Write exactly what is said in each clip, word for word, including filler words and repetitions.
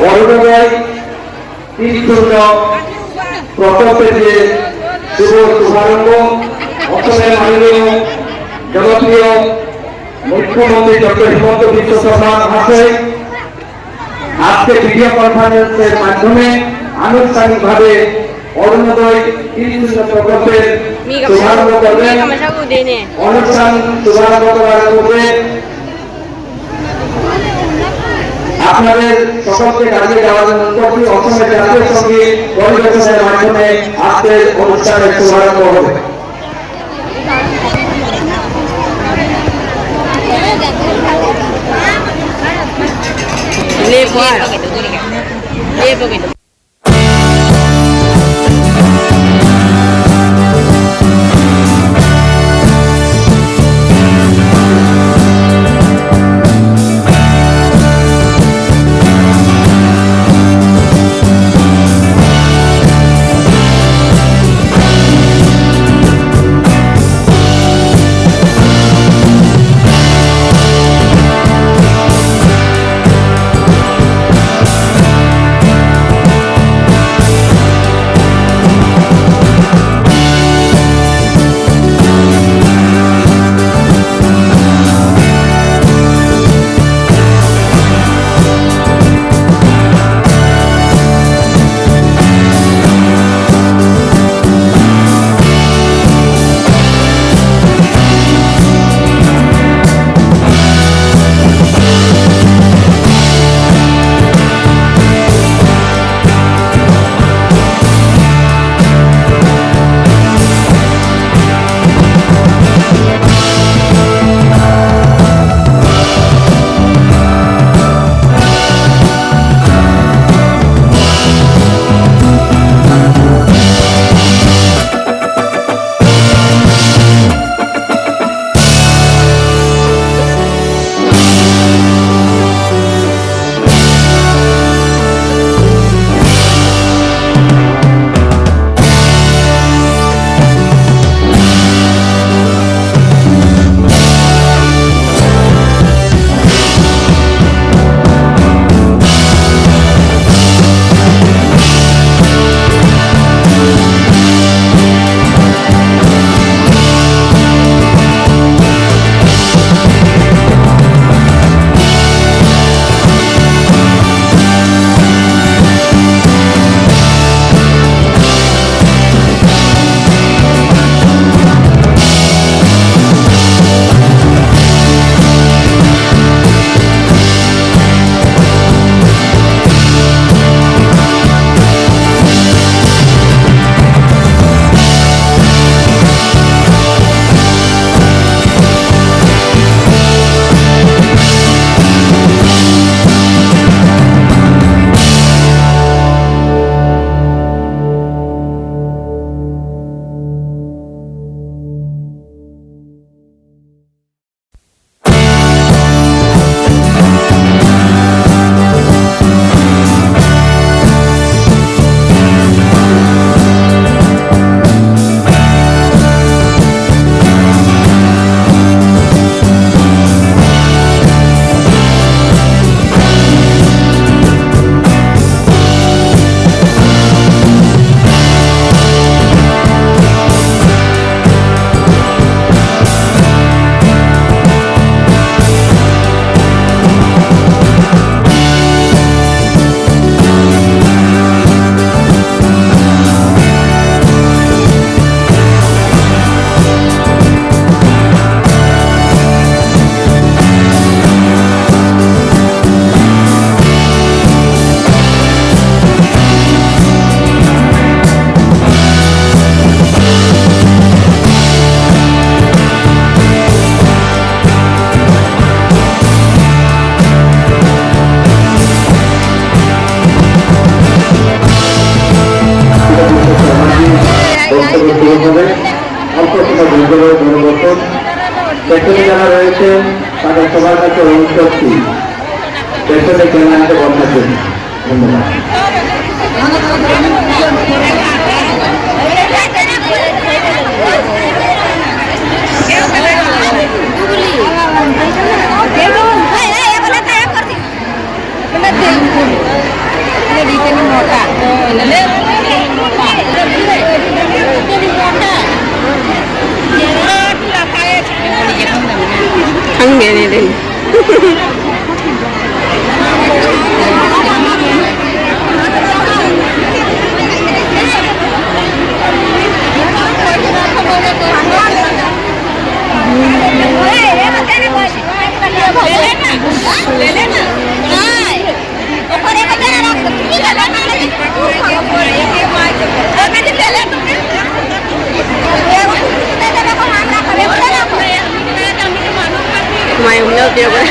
অরুণোদয় তিন শূন্য প্রকল্পের যে শুভ শুভারম্ভ, অসমের মাননীয় জনপ্রিয় মুখ্যমন্ত্রী ডক্টর হিমন্ত বিশ্ব শর্মা মহাশয় আজকে ভিডিও কনফারেন্সের মাধ্যমে আনুষ্ঠানিকভাবে অরুণোদয় তিন শূন্য প্রকল্পের শুভারম্ভ করবেন। অনুষ্ঠান শুভারম্ভ করার পূর্বে আপনাদের সকলকে জানিয়ে দেওয়ার জন্য করছি, অসমের জাতীয় সঙ্গীত পরিবেশনের মাধ্যমে আজকের অনুষ্ঠানের শুভারম্ভ হবে। Después hay que hablar de formación. Ang ganyan din. May umlaw, tiyo ba?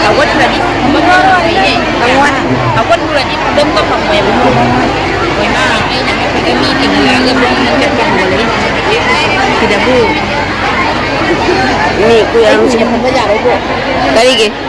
Awat berarti, awat berarti, belum kok kamu ya, belum. Wena, eh, jangan pergi meeting lagi, belum ngecek yang boleh. Tidak, Bu. Ini ku yang sudah belajar, Bu. Kali ge.